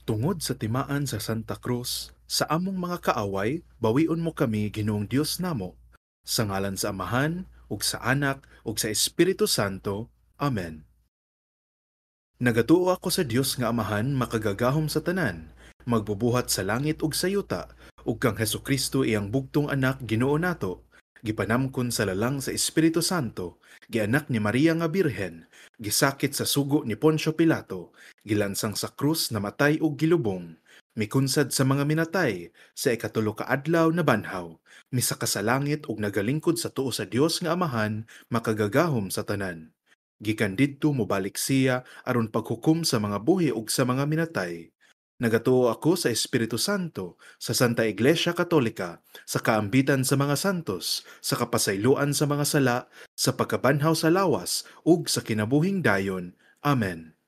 Tungod sa timaan sa Santa Cruz, sa among mga kaaway, bawion mo kami, Ginoong Dios namo. Sa ngalan sa Amahan, ug sa Anak, ug sa Espiritu Santo. Amen. Nagatuo ako sa Dios nga Amahan makagagahom sa tanan, magbubuhat sa langit ug sa yuta, ug kang Hesukristo iyang bugtong anak Ginoo nato, gipanamkon sa lalang sa Espiritu Santo, gianak ni Maria nga Birhen, gisakit sa sugo ni Poncio Pilato, gilansang sa krus, namatay ug gilubong, mikunsad sa mga minatay, sa ikatulo ka adlaw nabanhaw, misaka sa langit ug nagalingkod sa tuo sa Dios nga Amahan makagagahom sa tanan. Gikan didto mobalik siya aron paghukom sa mga buhi ug sa mga minatay. Nagatuo ako sa Espiritu Santo, sa Santa Iglesia Katolika, sa kaambitan sa mga santos, sa kapasayloan sa mga sala, sa pagkabanhaw sa lawas, ug sa kinabuhing dayon. Amen.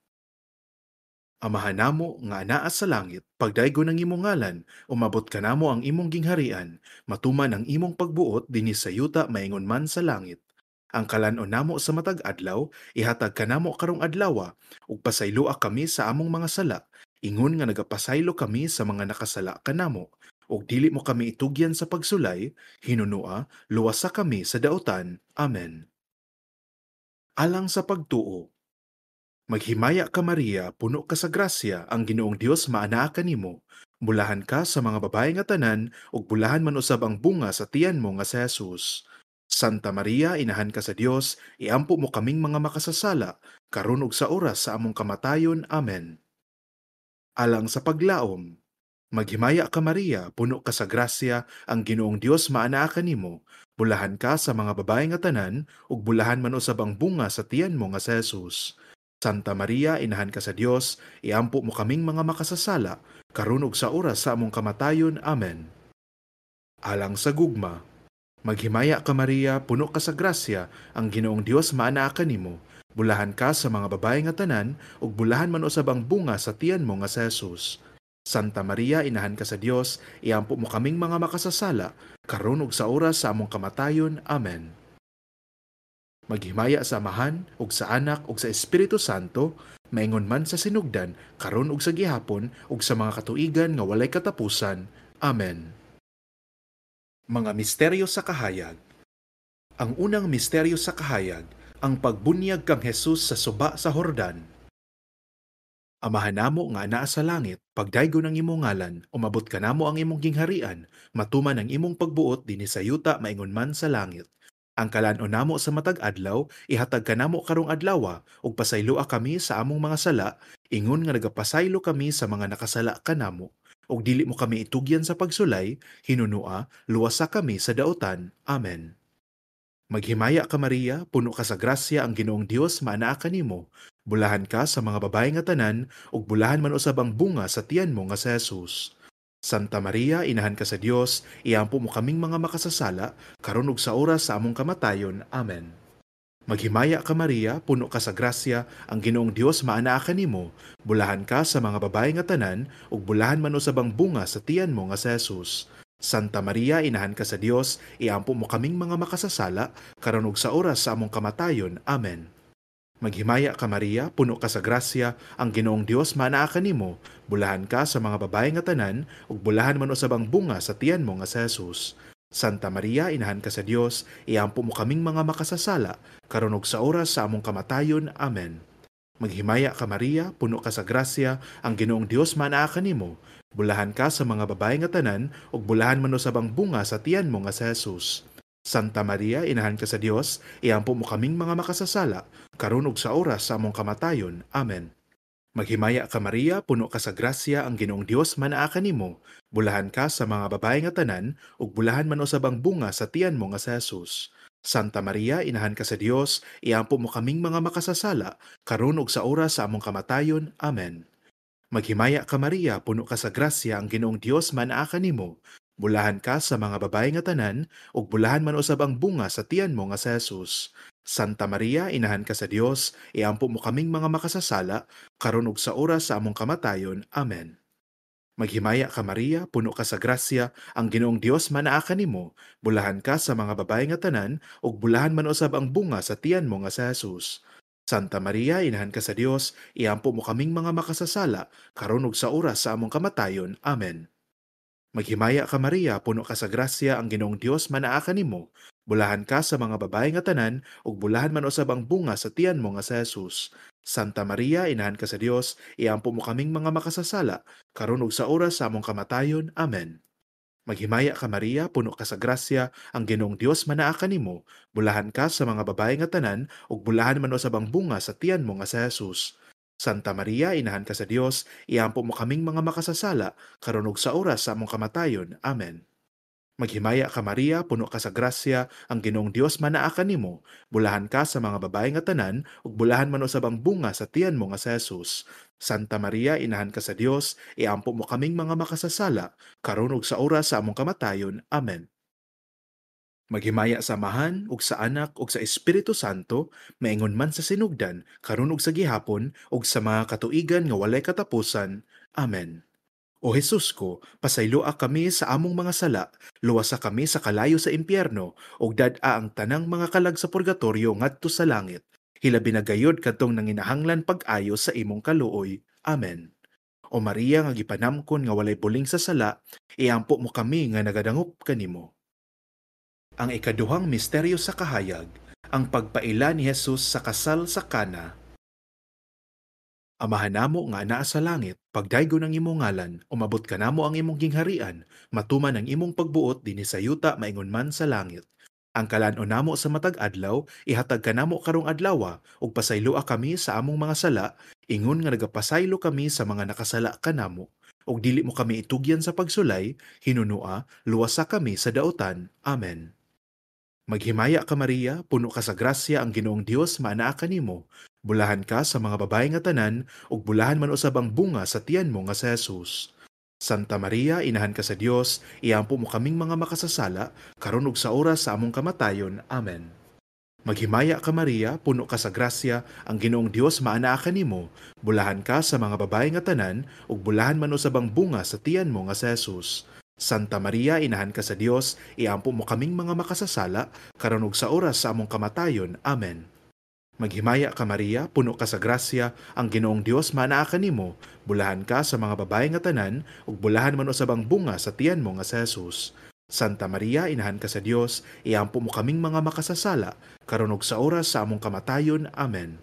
Amahan namo nga anaa sa langit, pagdaygon ang imong ngalan, umabot kanamo ang imong gingharian, matuman ang imong pagbuot dinhi sa yuta maingon man sa langit. Ang kalan-on namo sa matag adlaw, ihatag kanamo karong adlawa, ug pasayloa kami sa among mga sala, ingon nga nagapasaylo kami sa mga nakasala kanamo, ug dili mo kami itugyan sa pagsulay, hinunua, luwasa kami sa dautan. Amen. Alang sa pagtuo. Maghimaya ka Maria, puno ka sa grasya, ang Ginoong Dios maanaa kanimo. Bulahan ka sa mga babae nga tanan, ug bulahan man usab ang bunga sa tiyan mo nga si Jesus. Santa Maria, inahan ka sa Dios, iampo mo kaming mga makasasala, karon ug sa oras sa among kamatayon. Amen. Alang sa paglaom. Maghimaya ka Maria, puno ka sa grasya, ang Ginoong Dios maanaa kanimo. Bulahan ka sa mga babae nga tanan, ug bulahan man usab ang bunga sa tiyan mo nga si Jesus. Santa Maria, inahan ka sa Dios, iampo mo kaming mga makasasala, karon ug sa oras sa among kamatayon. Amen. Alang sa gugma. Maghimaya ka Maria, puno ka sa grasya, ang Ginoong Dios maanaa kanimo. Bulahan ka sa mga babae nga tanan, ug bulahan man usab ang bunga sa tiyan mo nga si Jesus. Santa Maria, inahan ka sa Dios, iampo mo kaming mga makasasala, karon ug sa oras sa among kamatayon. Amen. Maghimaya sa Amahan, ug sa Anak, ug sa Espiritu Santo, maingon man sa sinugdan, karon ug sa gihapon, ug sa mga katuigan nga walay katapusan. Amen. Mga misteryo sa kahayag. Ang unang misteryo sa kahayag, ang pagbunyag kang Jesus sa suba sa Hordan. Amahan namo nga anaa sa langit, pagdaygon ang imong ngalan, umabot kanamo ang imong gingharian, matuman ang imong pagbuot dinhi sa yuta maingon man sa langit. Ang kalan-on namo sa matag adlaw, ihatag kanamo karong adlawa, ug pasayloa kami sa among mga sala, ingon nga nagapasaylo kami sa mga nakasala kanamo. Ug dili mo kami itugyan sa pagsulay, hinunua, luwasa kami sa dautan. Amen. Maghimaya ka Maria, puno ka sa grasya, ang Ginoong Dios maanaa kanimo. Bulahan ka sa mga babae nga tanan, ug bulahan man usab ang bunga sa tiyan mo nga si Jesus. Santa Maria, inahan ka sa Dios, iampo mo kaming mga makasasala, karon ug sa oras sa among kamatayon. Amen. Maghimaya ka Maria, puno ka sa grasya, ang Ginoong Dios maanaa kanimo. Bulahan ka sa mga babae nga tanan, ug bulahan man usab ang bunga sa tiyan mo nga si Jesus. Santa Maria, inahan ka sa Dios, iampo mo kaming mga makasasala, karon ug sa oras sa among kamatayon. Amen. Maghimaya ka Maria, puno ka sa grasya, ang Ginoong Dios maanaa kanimo. Bulahan ka sa mga babae nga tanan, ug bulahan man usab ang bunga sa tiyan mo nga si Jesus. Santa Maria, inahan ka sa Dios, iampo mo kaming mga makasasala, karon ug sa oras sa among kamatayon. Amen. Maghimaya ka Maria, puno ka sa grasya, ang Ginoong Dios maanaa kanimo. Bulahan ka sa mga babae nga tanan, ug bulahan man usab ang bunga sa tiyan mo nga si Jesus. Santa Maria, inahan ka sa Dios, iampo mo kaming mga makasasala, karon ug sa oras sa among kamatayon. Amen. Maghimaya ka Maria, puno ka sa grasya, ang Ginoong Dios maanaa kanimo. Bulahan ka sa mga babae nga tanan, ug bulahan man usab ang bunga sa tiyan mo nga si Jesus. Santa Maria, inahan ka sa Dios, iampo mo kaming mga makasasala, karon ug sa oras sa among kamatayon. Amen. Maghimaya ka Maria, puno ka sa grasya, ang Ginoong Dios maanaa kanimo. Bulahan ka sa mga babae nga tanan, ug bulahan man usab ang bunga sa tiyan mo nga si Jesus. Santa Maria, inahan ka sa Dios, iampo mo kaming mga makasasala, karon ug sa oras sa among kamatayon. Amen. Maghimaya ka Maria, puno ka sa grasya, ang Ginoong Dios maanaa kanimo. Bulahan ka sa mga babae nga tanan, ug bulahan man usab ang bunga sa tiyan mo nga si Jesus. Santa Maria, inahan ka sa Dios, iampo mo kaming mga makasasala, karon ug sa oras sa among kamatayon. Amen. Maghimaya ka Maria, puno ka sa grasya, ang Ginoong Dios manaa kanimo. Bulahan ka sa mga babae nga tanan, ug bulahan man usab ang bunga sa tiyan mo nga si Jesus. Santa Maria, inahan ka sa Dios, iampo mo kaming mga makasasala, karon ug sa oras sa among kamatayon. Amen. Maghimaya ka Maria, puno ka sa grasya, ang Ginoong Dios manaa kanimo. Bulahan ka sa mga babae nga tanan, ug bulahan man usab ang bunga sa tiyan mo nga si Jesus. Santa Maria, inahan ka sa Dios, iampo mo kaming mga makasasala, karon ug sa oras sa among kamatayon. Amen. Maghimaya ka Maria, puno ka sa grasya, ang Ginoong Dios manaa kanimo. Bulahan ka sa mga babae nga tanan, ug bulahan man usab ang bunga sa tiyan mo nga si Jesus. Santa Maria, inahan ka sa Dios, iampo mo kaming mga makasasala, karon ug sa oras sa among kamatayon. Amen. Maghimaya sa Amahan ug sa Anak ug sa Espiritu Santo, maingon man sa sinugdan, karon ug sa gihapon, ug sa mga katuigan nga walay katapusan. Amen. O Jesus ko, pasayloa kami sa among mga sala, luwasa kami sa kalayo sa impyerno, ug dad-a ang tanang mga kalag sa purgatorio ngadto sa langit. Hilabi na gayod kadtong nanginahanglan pag-ayo sa imong kaluoy. Amen. O Maria nga gipanamkon nga walay buling sa sala, iampo mo kami nga nagadangop kanimo. Ang ikaduhang misteryo sa kahayag, ang pagpaila ni Jesus sa kasal sa Kana. Amahan namo nga anaa sa langit, pagdaygon ang imong ngalan, umabot kanamo ang imong gingharian, matuman ang imong pagbuot dinhi sa yuta maingon man sa langit. Ang kalan-on namo sa matag adlaw, ihatag kanamo karong adlawa, ug pasayloa kami sa among mga sala, ingon nga nagapasaylo kami sa mga nakasala kanamo. Ug dili mo kami itugyan sa pagsulay, hinunua, luwasa kami sa daotan. Amen. Maghimaya ka Maria, puno ka sa grasya, ang Ginoong Dios maanaa kanimo. Bulahan ka sa mga babae nga tanan, ug bulahan man usab ang bunga sa tiyan mo nga si Jesus. Santa Maria, inahan ka sa Dios, iampo mo kaming mga makasasala, karon ug sa oras sa among kamatayon. Amen. Maghimaya ka Maria, puno ka sa grasya, ang Ginoong Dios maanaa kanimo. Bulahan ka sa mga babae nga tanan, ug bulahan man usab ang bunga sa tiyan mo nga si Jesus. Santa Maria, inahan ka sa Dios, iampo mo kaming mga makasasala, karon ug sa oras sa among kamatayon. Amen. Maghimaya ka Maria, puno ka sa grasya, ang Ginoong Dios maanaa kanimo. Bulahan ka sa mga babae nga tanan, ug bulahan man usab ang bunga sa tiyan mo nga si Jesus. Santa Maria, inahan ka sa Dios, iampo mo kaming mga makasasala, karon ug sa oras sa among kamatayon. Amen.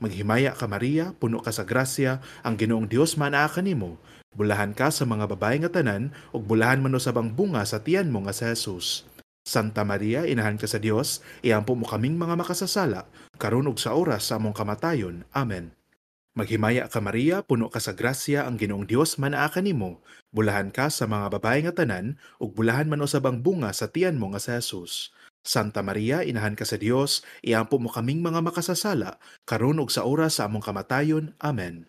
Maghimaya ka Maria, puno ka sa grasya, ang Ginoong Dios maanaa kanimo. Bulahan ka sa mga babae nga tanan, ug bulahan man usab ang bunga sa tiyan mo nga si Jesus. Santa Maria, inahan ka sa Dios, iampo mo kaming mga makasasala, karon ug sa oras sa among kamatayon. Amen. Maghimaya ka Maria, puno ka sa grasya, ang Ginoong Dios maanaa kanimo. Bulahan ka sa mga babae nga tanan, ug bulahan man usab ang bunga sa tiyan mo nga si Jesus. Santa Maria, inahan ka sa Dios, iampo mo kaming mga makasasala, karon ug sa oras sa among kamatayon. Amen.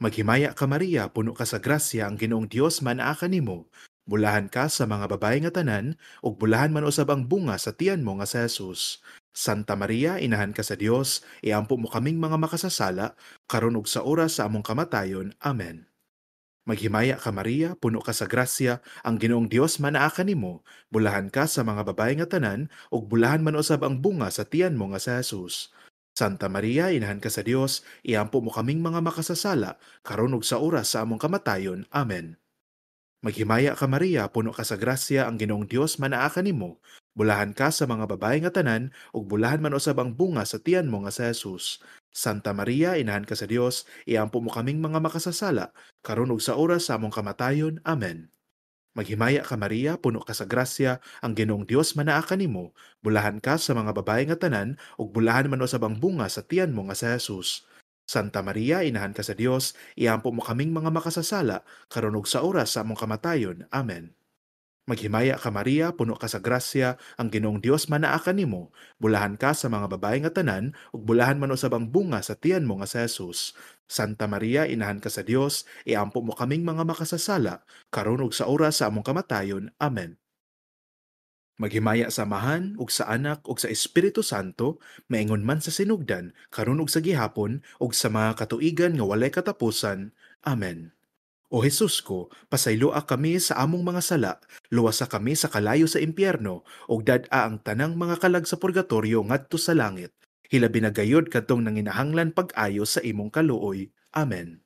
Maghimaya ka Maria, puno ka sa grasya, ang Ginoong Dios maanaa kanimo. Bulahan ka sa mga babae nga tanan, ug bulahan man usab ang bunga sa tiyan mo nga si Jesus. Santa Maria, inahan ka sa Dios, iampo mo kaming mga makasasala, karon ug sa oras sa among kamatayon. Amen. Maghimaya ka Maria, puno ka sa grasya, ang Ginoong Dios maanaa kanimo. Bulahan ka sa mga babae nga tanan, ug bulahan man usab ang bunga sa tiyan mo nga si Jesus. Santa Maria, inahan ka sa Dios, iampo mo kaming mga makasasala, karon ug sa oras sa among kamatayon. Amen. Maghimaya ka Maria, puno ka sa grasya, ang Ginoong Dios maanaa kanimo. Bulahan ka sa mga babae nga tanan, ug bulahan man usab ang bunga sa tiyan mo nga si Jesus. Santa Maria, inahan ka sa Dios, iampo mo kaming mga makasasala, karon ug sa oras sa among kamatayon. Amen. Maghimaya ka Maria, puno ka sa grasya, ang Ginoong Dios maanaa kanimo. Bulahan ka sa mga babae nga tanan, ug bulahan man usab ang bunga sa tiyan mo nga si Jesus. Santa Maria, inahan ka sa Dios, iampo mo kaming mga makasasala, karon ug sa oras sa among kamatayon. Amen. Maghimaya ka Maria, puno ka sa grasya, ang Ginoong Dios maanaa kanimo. Bulahan ka sa mga babae nga tanan, ug bulahan man usab ang bunga sa tiyan mo nga si Jesus. Santa Maria, inahan ka sa Dios, iampo mo kaming mga makasasala, karon ug sa oras sa among kamatayon. Amen. Maghimaya sa Amahan ug sa Anak ug sa Espiritu Santo, maingon man sa sinugdan, karon ug sa gihapon, ug sa mga katuigan nga walay katapusan. Amen. O Jesus ko, pasayloa kami sa among mga sala, luwasa kami sa kalayo sa impyerno, ug dad-a ang tanang mga kalag sa purgatorio ngadto sa langit. Hilabi na gayud kadtong nanginahanglan pag-ayo sa imong kaluoy. Amen.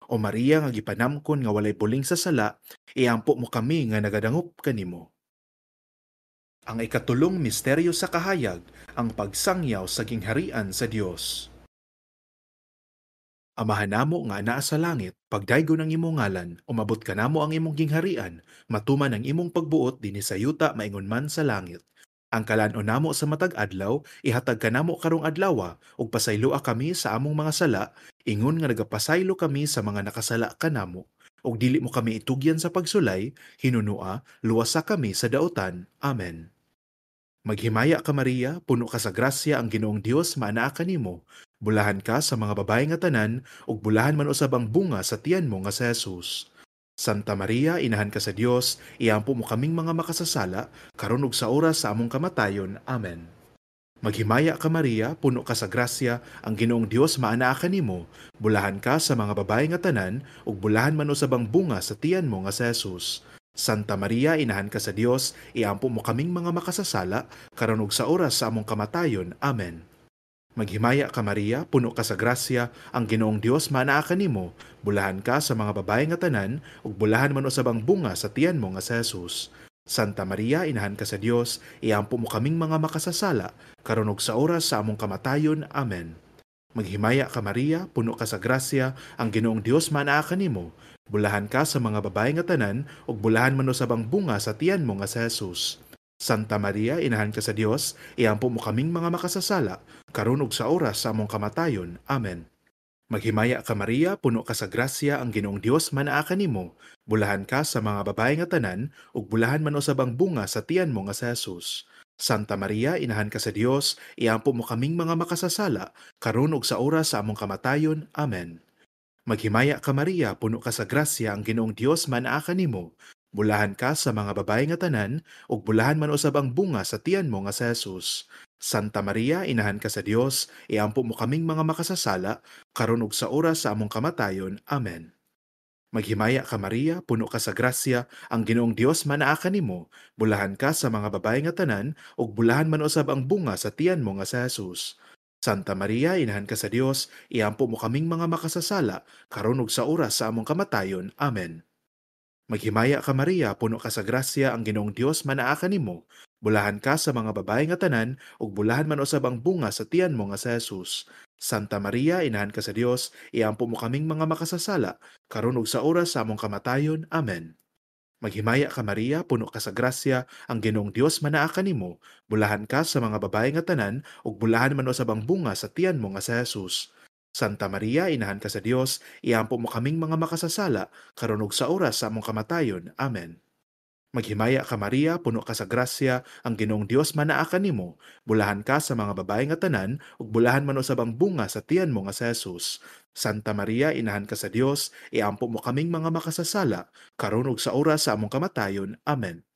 O Maria nga gipanamkon nga walay buling sa sala, iampo mo kami nga nagadangop kanimo. Ang ikatulong misteryo sa kahayag, ang pagsangyaw sa gingharian sa Dios. Amahan namo nga anaa sa langit, pagdaygon ang imong ngalan, umabot kanamo ang imong gingharian, matuman ang imong pagbuot dinhi sa yuta maingon man sa langit. Ang kalan-on namo sa matag adlaw, ihatag kanamo karong adlawa, ug pasayloa kami sa among mga sala, ingon nga nagapasaylo kami sa mga nakasala kanamo. Ug dili mo kami itugyan sa pagsulay, hinunua, luwasa kami sa daotan. Amen. Maghimaya ka Maria, puno ka sa grasya, ang Ginoong Dios maanaa kanimo. Bulahan ka sa mga babae nga tanan, ug bulahan man usab ang bunga sa tiyan mo nga si Jesus. Santa Maria, inahan ka sa Dios, iampo mo kaming mga makasasala, karon ug sa oras sa among kamatayon. Amen. Maghimaya ka Maria, puno ka sa grasya, ang Ginoong Dios maanaa kanimo. Bulahan ka sa mga babae nga tanan, ug bulahan man usab ang bunga sa tiyan mo nga si Jesus. Santa Maria, inahan ka sa Dios, iampo mo kaming mga makasasala, karon ug sa oras sa among kamatayon. Amen. Maghimaya ka Maria, puno ka sa grasya, ang Ginoong Dios maanaa kanimo. Bulahan ka sa mga babae nga tanan, ug bulahan man usab ang bunga sa tiyan mo nga si Jesus. Santa Maria, inahan ka sa Dios, iampo mo kaming mga makasasala, karon ug sa oras sa among kamatayon. Amen. Maghimaya ka Maria, puno ka sa grasya, ang Ginoong Dios maanaa kanimo. Bulahan ka sa mga babae nga tanan, ug bulahan man usab ang bunga sa tiyan mo nga si Jesus. Santa Maria, inahan ka sa Dios, iampo mo kaming mga makasasala, karon ug sa oras sa among kamatayon. Amen. Maghimaya ka Maria, puno ka sa grasya, ang Ginoong Dios maanaa kanimo. Bulahan ka sa mga babae nga tanan, ug bulahan man usab ang bunga sa tiyan mo nga si Jesus. Santa Maria, inahan ka sa Dios, iampo mo kaming mga makasasala, karon ug sa oras sa among kamatayon. Amen. Maghimaya ka Maria, puno ka sa grasya, ang Ginoong Dios maanaa kanimo. Bulahan ka sa mga babae nga tanan, ug bulahan man usab ang bunga sa tiyan mo nga si Jesus. Santa Maria, inahan ka sa Dios, iampo mo kaming mga makasasala, karon ug sa oras sa among kamatayon. Amen. Maghimaya ka Maria, puno ka sa grasya, ang Ginoong Dios maanaa kanimo. Bulahan ka sa mga babae nga tanan, ug bulahan man usab ang bunga sa tiyan mo nga si Jesus. Santa Maria, inahan ka sa Dios, iampo mo kaming mga makasasala, karon ug sa oras sa among kamatayon. Amen. Maghimaya ka Maria, puno ka sa grasya, ang Ginoong Dios maanaa kanimo. Bulahan ka sa mga babae nga tanan, ug bulahan man usab ang bunga sa tiyan mo nga si Jesus. Santa Maria, inahan ka sa Dios, iampo mo kaming mga makasasala, karon ug sa oras sa among kamatayon. Amen. Maghimaya ka Maria, puno ka sa grasya, ang Ginoong Dios maanaa kanimo. Bulahan ka sa mga babae nga tanan, ug bulahan man usab ang bunga sa tiyan mo nga si Jesus. Santa Maria, inahan ka sa Dios, iampo mo kaming mga makasasala, karon ug sa oras sa among kamatayon. Amen. Maghimaya ka Maria, puno ka sa grasya, ang Ginoong Dios maanaa kanimo. Bulahan ka sa mga babae nga tanan, ug bulahan man usab ang bunga sa tiyan mo nga si Jesus. Santa Maria, inahan ka sa Dios, iampo mo kaming mga makasasala, karon ug sa oras sa among kamatayon. Amen.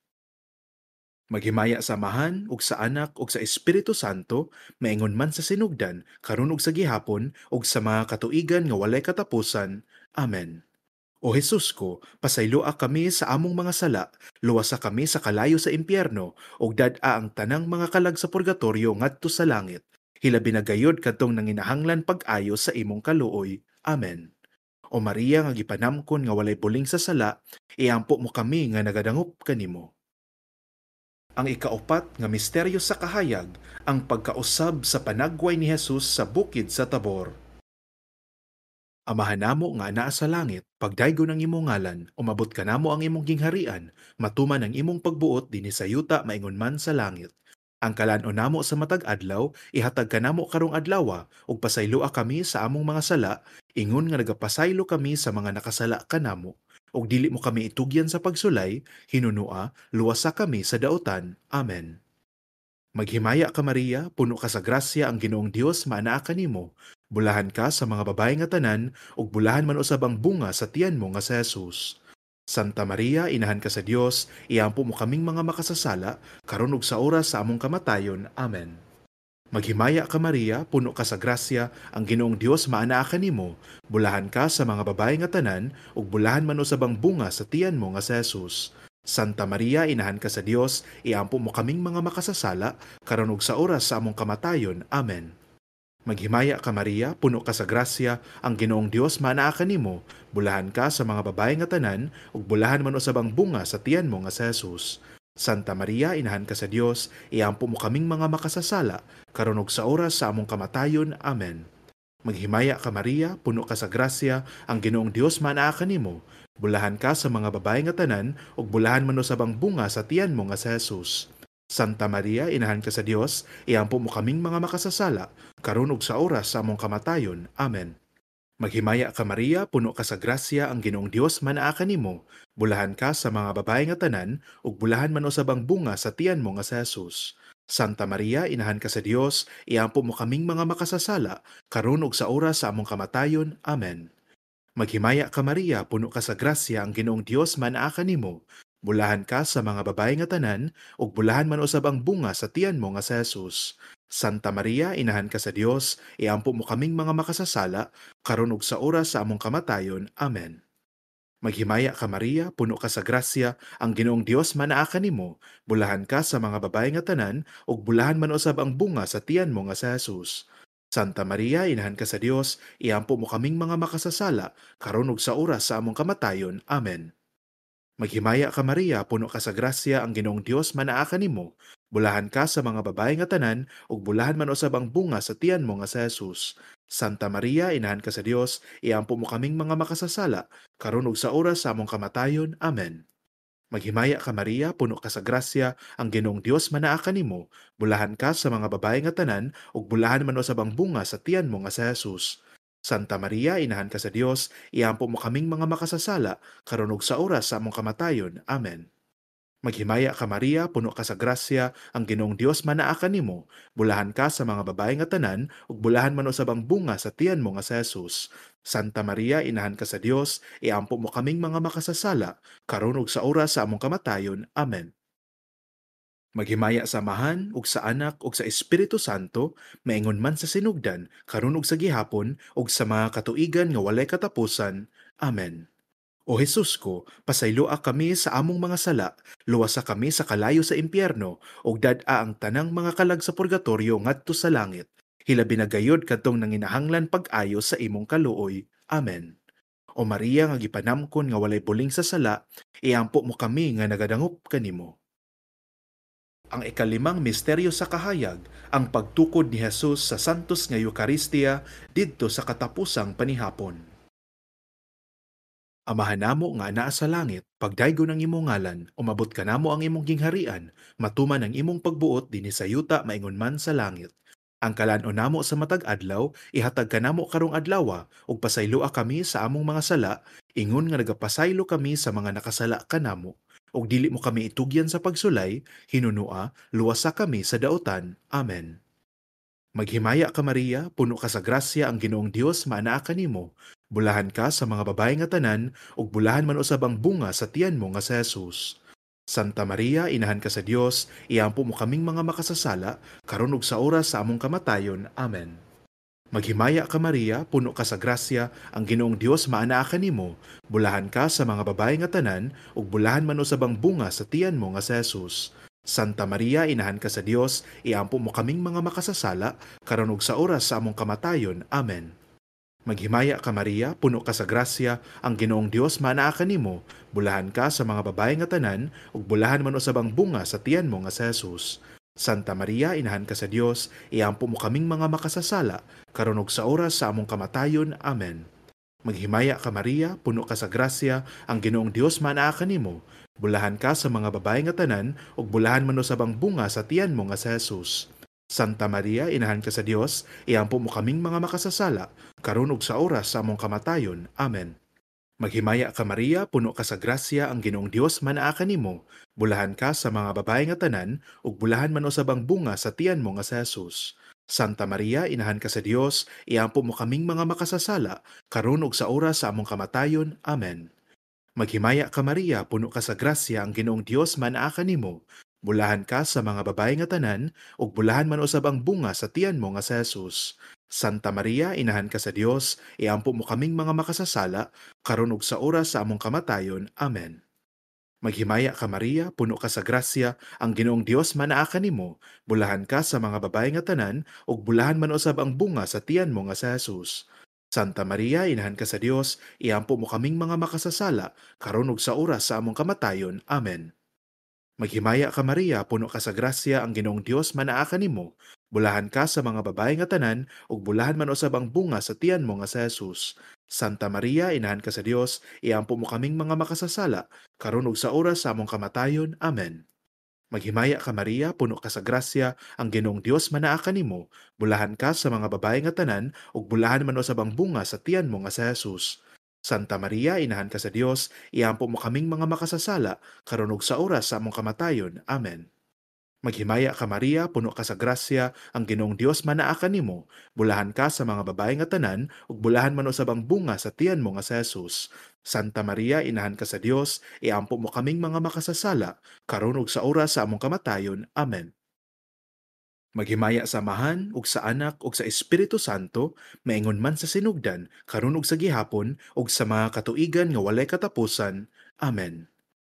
Maghimaya sa Amahan ug sa Anak ug sa Espiritu Santo, maingon man sa sinugdan, karon ug sa gihapon, ug sa mga katuigan nga walay katapusan. Amen. O Jesus ko, pasayloa kami sa among mga sala, luwasa kami sa kalayo sa impyerno, ug dad-a ang tanang mga kalag sa purgatorio ngadto sa langit. Hilabi na gayud kadtong nanginahanglan pag-ayo sa imong kaluoy. Amen. O Maria nga gipanamkon nga walay buling sa sala, iampo mo kami nga nagadangop kanimo. Ang ikaupat nga misteryo sa kahayag, ang pagkausab sa panagway ni Jesus sa bukid sa Tabor. Amahan namo nga anaa sa langit, pagdaygon ang imong ngalan, umabot kanamo ang imong gingharian, matuman ang imong pagbuot dinhi sa yuta maingon man sa langit. Ang kalan-on namo sa matag adlaw, ihatag kanamo karong adlawa, ug pasayloa kami sa among mga sala, ingon nga nagapasaylo kami sa mga nakasala kanamo. Ug dili mo kami itugyan sa pagsulay, hinunua, luwasa kami sa daotan. Amen. Maghimaya ka Maria, puno ka sa grasya, ang Ginoong Dios maanaa kanimo. Bulahan ka sa mga babae nga tanan, ug bulahan man usab ang bunga sa tiyan mo nga si Jesus. Santa Maria, inahan ka sa Dios, iampo mo kaming mga makasasala, karon ug sa oras sa among kamatayon. Amen. Maghimaya ka Maria, puno ka sa grasya, ang Ginoong Dios maanaa kanimo. Bulahan ka sa mga babae nga tanan, ug bulahan man usab ang bunga sa tiyan mo nga si Jesus. Santa Maria, inahan ka sa Dios, iampo mo kaming mga makasasala, karon ug sa oras sa among kamatayon. Amen. Maghimaya ka Maria, puno ka sa grasya, ang Ginoong Dios manaa kanimo, bulahan ka sa mga babae nga tanan, ug bulahan man usab ang bunga sa tiyan mo nga si Jesus. Santa Maria, inahan ka sa Dios, iampo mo kaming mga makasasala, karon ug sa oras sa among kamatayon. Amen. Maghimaya ka Maria, puno ka sa grasya, ang Ginoong Dios manaa kanimo, bulahan ka sa mga babae nga tanan, ug bulahan man usab ang bunga sa tiyan mo nga si Jesus. Santa Maria, inahan ka sa Dios, iampo mo kaming mga makasasala, karon ug sa oras sa among kamatayon. Amen. Maghimaya ka Maria, puno ka sa grasya, ang Ginoong Dios manaa kanimo, bulahan ka sa mga babae nga tanan, ug bulahan man usab ang bunga sa tiyan mo nga si Jesus. Santa Maria, inahan ka sa Dios, iampo mo kaming mga makasasala, karon ug sa oras sa among kamatayon. Amen. Maghimaya ka Maria, puno ka sa grasya, ang Ginoong Dios manaa kanimo, bulahan ka sa mga babae nga tanan, ug bulahan man usab ang bunga sa tiyan mo nga si Jesus. Santa Maria, inahan ka sa Dios, iampo mo kaming mga makasasala, karon ug sa oras sa among kamatayon. Amen. Maghimaya ka Maria, puno ka sa grasya, ang Ginoong Dios manaa kanimo, bulahan ka sa mga babae nga tanan, ug bulahan man usab ang bunga sa tiyan mo nga si Jesus. Santa Maria, inahan ka sa Dios, iampo mo kaming mga makasasala, karon ug sa oras sa among kamatayon. Amen. Maghimaya ka Maria, puno ka sa grasya, ang Ginoong Dios manaa kanimo, bulahan ka sa mga babae nga tanan, ug bulahan man usab ang bunga sa tiyan mo nga si Jesus. Santa Maria, inahan ka sa Dios, iampo mo kaming mga makasasala, karon ug sa oras sa among kamatayon. Amen. Maghimaya ka Maria, puno ka sa grasya, ang Ginoong Dios manaa kanimo, bulahan ka sa mga babae nga tanan, ug bulahan man usab ang bunga sa tiyan mo nga si Jesus. Santa Maria, inahan ka sa Dios, iampo mo kaming mga makasasala, karon ug sa oras sa among kamatayon. Amen. Maghimaya ka Maria, puno ka sa grasya, ang Ginoong Dios manaa kanimo, bulahan ka sa mga babae nga tanan, ug bulahan man usab ang bunga sa tiyan mo nga si Jesus. Santa Maria, inahan ka sa Dios, iampo mo kaming mga makasasala, karon ug sa oras sa among kamatayon. Amen. Maghimaya sa Amahan, ug sa Anak, ug sa Espiritu Santo, maingon man sa sinugdan, karon ug sa gihapon, ug sa mga katuigan nga walay katapusan. Amen. O Jesus ko, pasayloa kami sa among mga sala, luwasa kami sa kalayo sa impyerno, ug dad-a ang tanang mga kalag sa purgatorio ngadto sa langit. Hilabi na gayod kadtong nanginahanglan pag-ayo sa imong kaluoy. Amen. O Maria nga gipanamkon nga walay buling sa sala, iampo mo kami nga nagadangop kanimo. Ang ikalimang misteryo sa kahayag, ang pagtukod ni Jesus sa Santos nga Eucharistia didto sa katapusang panihapon. Amahan namo nga anaa sa langit, pagdaygon ang imong ngalan, umabot kanamo ang imong gingharian, matuman ang imong pagbuot dinhi sa yuta maingon man sa langit. Ang kalan-on namo sa matag adlaw, ihatag kanamo karong adlawa, ug pasayloa kami sa among mga sala, ingon nga nagapasaylo kami sa mga nakasala kanamo. Ug dili mo kami itugyan sa pagsulay, hinunua, luwasa kami sa daotan. Amen. Maghimaya ka Maria, puno ka sa grasya, ang Ginoong Dios maanaa kanimo. Bulahan ka sa mga babae nga tanan, ug bulahan man usab ang bunga sa tiyan mo nga si Jesus. Santa Maria, inahan ka sa Dios, iampo mo kaming mga makasasala, karon ug sa oras sa among kamatayon. Amen. Maghimaya ka Maria, puno ka sa grasya, ang Ginoong Dios maanaa kanimo. Bulahan ka sa mga babae nga tanan, ug bulahan man usab ang bunga sa tiyan mo nga si Jesus. Santa Maria, inahan ka sa Dios, iampo mo kaming mga makasasala, karon ug sa oras sa among kamatayon. Amen. Maghimaya ka Maria, puno ka sa grasya, ang Ginoong Dios maanaa kanimo. Bulahan ka sa mga babae nga tanan, ug bulahan man usab ang bunga sa tiyan mo nga si Jesus. Santa Maria, inahan ka sa Dios, iampo mo kaming mga makasasala, karon ug sa oras sa among kamatayon. Amen. Maghimaya ka Maria, puno ka sa grasya, ang Ginoong Dios maanaa kanimo. Bulahan ka sa mga babae nga tanan, ug bulahan man usab ang bunga sa tiyan mo nga si Jesus. Santa Maria, inahan ka sa Dios, iampo mo kaming mga makasasala, karon ug sa oras sa among kamatayon. Amen. Maghimaya ka Maria, puno ka sa grasya, ang Ginoong Dios maanaa kanimo. Bulahan ka sa mga babae nga tanan, ug bulahan man usab ang bunga sa tiyan mo nga si Jesus. Santa Maria, inahan ka sa Dios, iampo mo kaming mga makasasala, karon ug sa oras sa among kamatayon. Amen. Maghimaya ka Maria, puno ka sa grasya, ang Ginoong Dios maanaa kanimo. Bulahan ka sa mga babae nga tanan, ug bulahan man usab ang bunga sa tiyan mo nga si Jesus. Santa Maria, inahan ka sa Dios, iampo mo kaming mga makasasala, karon ug sa oras sa among kamatayon. Amen. Maghimaya ka Maria, puno ka sa grasya, ang Ginoong Dios manaa kanimo, bulahan ka sa mga babae nga tanan, ug bulahan man usab ang bunga sa tiyan mo nga si Jesus. Santa Maria, inahan ka sa Dios, iampo mo kaming mga makasasala, karon ug sa oras sa among kamatayon. Amen. Maghimaya ka Maria, puno ka sa grasya, ang Ginoong Dios manaa kanimo, bulahan ka sa mga babae nga tanan, ug bulahan man usab ang bunga sa tiyan mo nga si Jesus. Santa Maria, inahan ka sa Dios, iampo mo kaming mga makasasala, karon ug sa oras sa among kamatayon. Amen. Maghimaya ka Maria, puno ka sa grasya, ang Ginoong Dios manaa kanimo, bulahan ka sa mga babae nga tanan, ug bulahan man usab ang bunga sa tiyan mo nga si Jesus. Santa Maria, inahan ka sa Dios, iampo mo kaming mga makasasala, karon ug sa oras sa among kamatayon. Amen. Maghimaya ka Maria, puno ka sa grasya, ang Ginoong Dios manaa kanimo, bulahan ka sa mga babae nga tanan, ug bulahan man usab ang bunga sa tiyan mo nga si Jesus. Santa Maria, inahan ka sa Dios, iampo mo kaming mga makasasala, karon ug sa oras sa among kamatayon. Amen. Maghimaya sa Amahan, ug sa Anak, ug sa Espiritu Santo, maingon man sa sinugdan, karon ug sa gihapon, ug sa mga katuigan nga walay katapusan. Amen.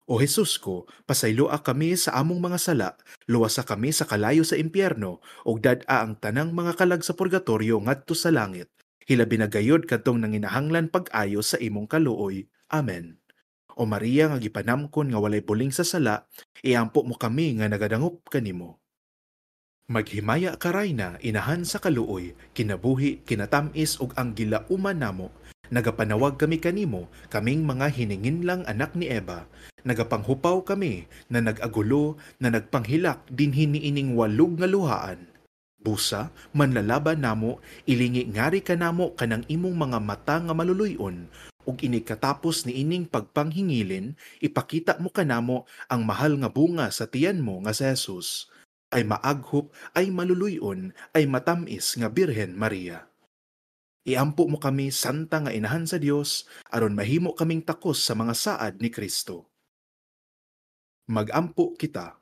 O Jesus ko, pasayloa kami sa among mga sala, luwasa kami sa kalayo sa impyerno, ug dad-a ang tanang mga kalag sa purgatorio ngadto sa langit. Hilabi na gayod kadtong nanginahanglan pag-ayo sa imong kaluoy. Amen. O Maria nga gipanamkon nga walay buling sa sala, iampo mo kami nga nagadangop kanimo. Maghimaya ka rayna, inahan sa kaluoy, kinabuhi, kinatamis ug ang gilauman namo. Nagapanawag kami kanimo, kaming mga hininginlang anak ni Eva. Nagapanghupaw kami na nag-agulo, na nagpanghilak dinhi niining walog nga luhaan. Busa, manlalaban namo, ilingi ngari kanamo kanang imong mga mata nga maluluy-on, ug inig katapos niining pagpanghingilin, ipakita mo kanamo ang mahal nga bunga sa tiyan mo nga si Jesus. Ay maaghop, ay maluluy-on, ay matamis nga Birhen Maria. Iampo mo kami, Santa nga Inahan sa Dios, aron mahimo kaming takos sa mga saad ni Kristo. Magampo kita.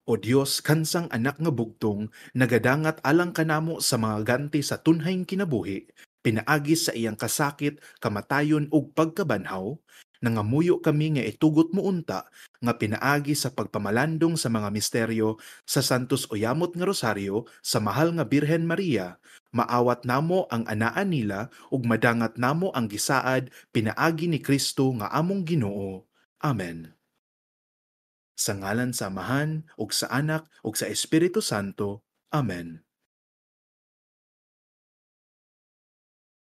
O Dios, kansang anak nga bugtong, nagadangat alang kanamo sa mga ganti sa tunhayng kinabuhi, pinaagi sa iyang kasakit, kamatayon ug pagkabanhaw, nangamuyo kami nga itugot mo unta nga pinaagi sa pagpamalandong sa mga misteryo sa Santos Uyamot nga Rosaryo sa mahal nga Birhen Maria, maawat namo ang anaan nila ug madangat namo ang gisaad pinaagi ni Kristo nga among Ginoo. Amen. Sa ngalan sa Amahan ug sa Anak ug sa Espiritu Santo. Amen.